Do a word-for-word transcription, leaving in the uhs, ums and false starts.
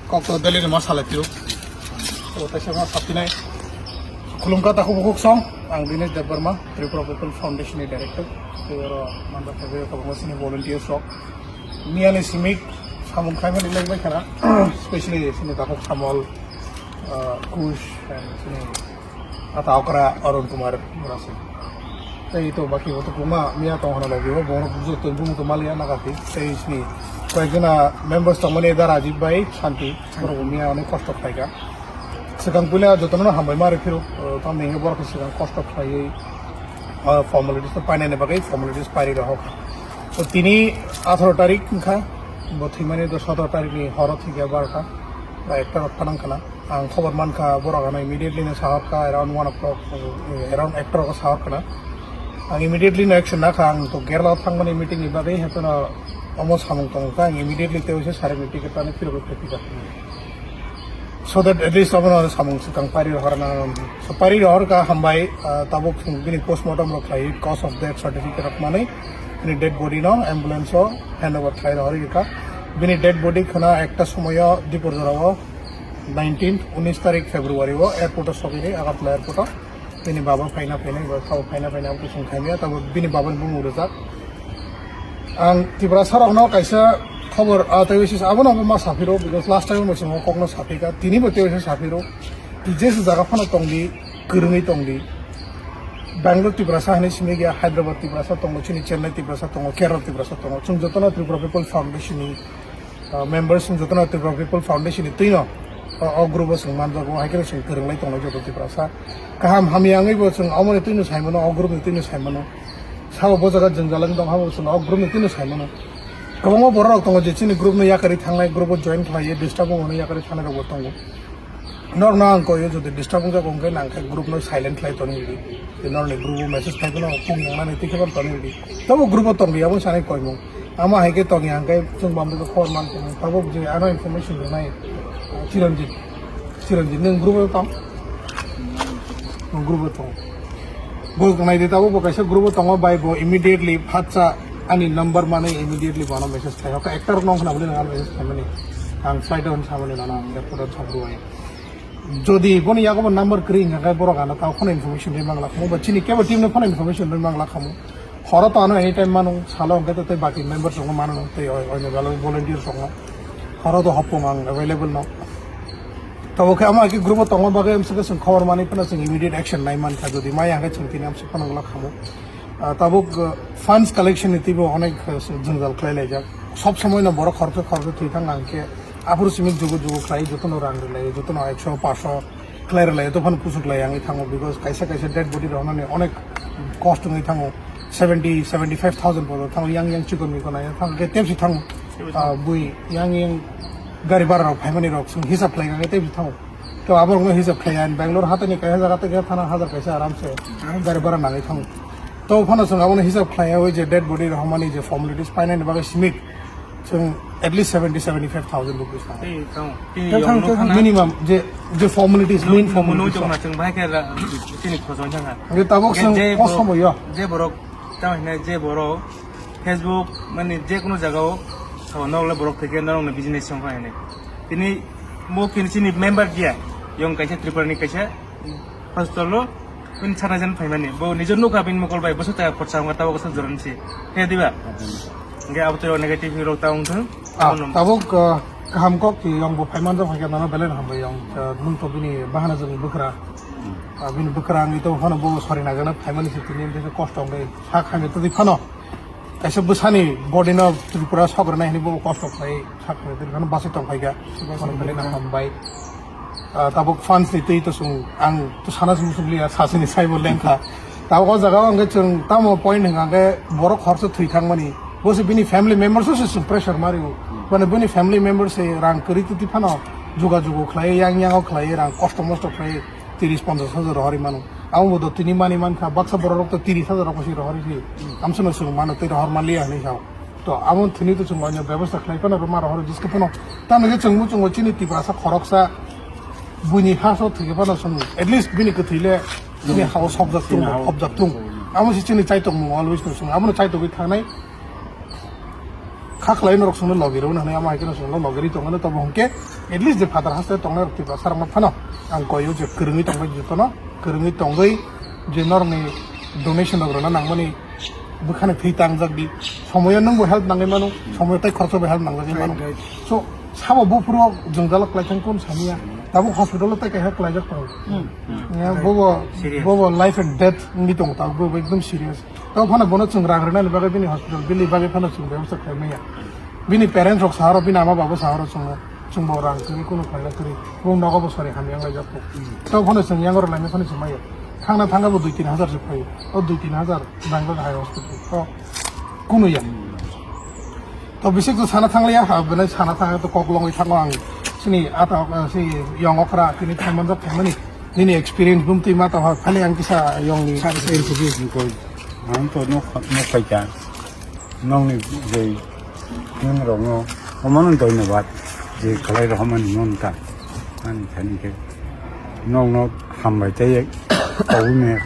Kok to Delhi ni ma salai tiro. O taisa ma sapinai. Khulumkha takhuk bukhuk song. Ang Dinesh Debbarma, Tripura People Foundation ni director. Tei oro manba khabe ko mo sini volunteers rok. Miya ni simik samung khaimani lengbai khana. Especially sini takhuk Samol, uh, Kush and sini Ata okra Arun Kumar Murasing. Tei to baki bo to kwbangma miya tong hwnna logi o, borok joto bumung to maliya nagati. Tei sini koyekjona members tongmani da Rajiv bai Santi, borok bo miya onek kosto khlaika. Swkang puila jotono hambai ma rw phiro, tamni hwnke borok swkang kosto khlaiwi, ah, formalities no painani bagwi formalities pairi rohok. To tini atharo tarik wngkha, bo thwimani do sotoro tarik ni horo thwikha barota ba ekta rok phanang khana. Ang khobor mankha, borok ano immediately no sahorkha, around one o'clock, eh, around ekta rogo sahorkha na. Ang immediately no action nakha, ang to Kerala thangmani meeting ni bagwi, hetono omo samung tongkha, ang immediately tei uaisa sari ni ticket ani phirogwi phaikha. So that at least obono samung swkang pari rohorna, so pari rohorkha hambai, ah, tabuk bini postmortem rok khlai, cause of death certificate rok manwi, bini dead body no ambulance o handover khlai rohorkha. Bini dead body khna ekta somoyo Dipur jorao, nineteen, unis tarik February o airport o sogwi Agartala airport o bini baba phaina phainai ba thabo phaina phainai abo kusung khaimya tabo bini baba ni bumung rwjak. Ang Tiprasa rok no kaisa khobor a tei sis abo no ma saphiro, because last time mo sung kok no saphika, tini bo tei saphiro, je se jaga phano tongdi, kwrwngwi tongdi. Bangalore Tiprasa hinwi simi gya, Hyderabad Tiprasa tongo, chini Chennai Tiprasa tongo, Kerala Tiprasa tongo, chwng jotono Tripura People Foundation ni ah, members wng jotono Tripura People Foundation ni twino o, o group o chwng manjago, hai kheno chwng kwrwnglai tongnai joto Tiprasa. Kaham hamya wngwi bo chwng omoni twino sai mano, o group ni twino sai mano. Sabo bo jaga jwngjal wng tong habo chwng o group ni twino sai mano. Kwbangma borok rok tongo je chini group no yakarwi thangnai, group o join khlaiwi disturb wngmani yakarwi thangnai rok bo tongo. Norokno ang koyo, jodi disturb wngjago hwnkhe nang khe group no silent khlai toni rwdi. Tei norokni group o message phai phano phone nangnani tei khe phano toni rwdi. Tabo group o tongdi, abo sanai koimung. Amo hai khe tongya hwnkhe chwng bam rwgwi khobor man tongmung. Tabuk je ano information rwnai, ah, Chiranjit. Chiranjit, nwng group o tong? Nwng group o tong. Bo naidi tabuk bo kaisa group o tongo, bai bo immediately phatsa ani number manwi immediately bono message khai. Hokhe ekta rok nong khna bwlwi nang message khaimani. Ang flight o hwn samani nono ang airport o thang rwai. Jodi boni yago bo number kwrwi wngkha khe borok ano tamo phone information rwi mangla khamu, ba chini kebo team no phone information rwi mangla khamu. Horo to ano anytime manu, salo hwnkhe to tei baki members rokno mano, tei oi, oino belai volunteers rokno. Horo to hopung ang available no. Tabo khe amo hai khe group o tongma bagwi amswkhe chwng khobor manwi phano chwng immediate action nai mankha, jodi maya hwnkhe chwng tini amswk phano wngla khamu. Ah, tabuk, ah, funds collection ni twibo onek, ah, jwngjal khlai laijak. Sob somoi no borok khoroksa khoroksa thwi thang ang khe aphuru simi jugo jugo khlai jotono rang rwlai, jotono ekso, paanch so khlai rwlai, joto phano kuchuk lai ang thango, because kaisa kaisa dead body rok nani onek cost wngwi thango, seventy, seventy five thousand porjok thango, yang yang chikon mikon nai thango, khe tebsi thango. Ah, bui yang yang gari bara rok phaimani rok chwng hisab khlai ang khe tebsi thango. To aborokno hisab khlai ang, Bangalore hatani kaisa jaga tei thana hajar kaisa aramse gari bara nangwi thango. To phano chwng abono hisab khlai o je dead body rok hamani je formalities painani bagwi simit chwng at least seventy, seventy five thousand rupees thango. Tei tong, tei Tei yong thang, no tei thang. Khana. Minimum je, je formalities, main formalities. Chwng bahai khe ra-, chini khosong thang ha. Nge tabok Nge chwng je kos borok, somoyo. Je borok, tamo hine je borok Facebook, mane je kono jaga o, to nok le borok theke norok ni business song kha hine. Tini mo kini chini member dia, yong kaisa Tripura ni kaisa hospital o, pin sana jan phaimani. Bo nijo nukha pin mokol bai, boso ta khorsa wngkha, tabok sa joran si. He diba? Hwnkhe abo tei negative rok ta wngthang. Ah, abo nom- tabok, ah, kaham kok ti yong bo phaiman rok hai khe nono belai no hambai yong. Ah, nung to bini bahana jani bwkra. Ah, bini bwkra ang ito phano bo sori nagana phaimani si tini, bini kosto wngwi sak hamya twi phano. Kaisa bwsani body no Tripura sogrwnai hinwi bo kosto khlai sak hamya twi phano bachai tong phaikha. Phano belai no hambai. Ah, tabuk fans ni twi to chwng ang to sana chwng chwng liya, sasini saibo lengkha. Tabuk o jaga o hwnkhe chwng tamo point hwnkha hwnkhe borok khoroksa thwi thangmani. Bo se bini family members o se chwng pressure mario. Mane bini family members se rang kwrwi twi phano juga jugu khlai, yang yang o khlai, rang kosto mosto khlai, tiris ponchash hajar rohorwi mano. Amo bo do tini mani mankha, baksa borok rok to tiris hajar rok se rohorwi se. Amsano chwng mano tei rohor manliya hinwi sao. To amo thwini to chwng oino bebosta khlai phano rwma rohoro jiske phano. Tamni khe chwngbo chwngbo chini Tiprasa khoroksa buini ha so thwikhe phano chwng at least bini kwthwi le bini ha o sobjak tongo, ha o phobjak tongo. Amo se chini chaitokmung always no chwng abono chaitogwi thangnai. Kha khlai norok chwngno logi rwna hwnwi amo hai kheno chwngno logi rwi tongmano tobo hwnkhe At least je phatar haste tongnai rok Tiprasa rok no phano ang koi o je kwrwngwi tongbai jotono, kwrwngwi tongwi je norokni donation rok rwna nangmani bwkhani thwi tangjak di. Somoyo nwngbo help nangwi mano, somoyo tei khoroksa bo help nangjagwi mano. Right, right. So, sabo buphuru jwngjalo kwlaithang kun saniya. Tabuk hospital o tei kaisa kwlaijak tongo. Hmm, hmm. Ya, bobo, serious. Bobo life and death wngwi tongo, tabuk bobo ekdom serious. Tamo phano bono chwng rang rwnani bagwi bini hospital bill ni bagwi phano chwng bebostha khlai manya. Bini parents rok sahoro, bini ama baba sahoro chwngno, chwngbo rang kwrwi kunu khlaina kwrwi. Bo nogo bo sori hamya wnglaijak kho. Tamo phano chwng yang rwlaina phano chwng maya. Thangna thangabo dui tin hazar se phaio. O dui tin hazar Bangalore hai hospital. To kunu ya. To bisik to sana thangliya, ha, bene sana thang to kok longwi thango ang. Sini ata, si yong okra, tini thaimanja thaimani. Nini experience bumtwi ma to ha, phali ang kisa yong ni. Sa, sa, sa, sa, sa, sa. Ang to nok, nok paita. Nokni je nwng rokno omono dhonyobad je khlai rohormani nonta ani thani khe nokno hambai tei kaui me.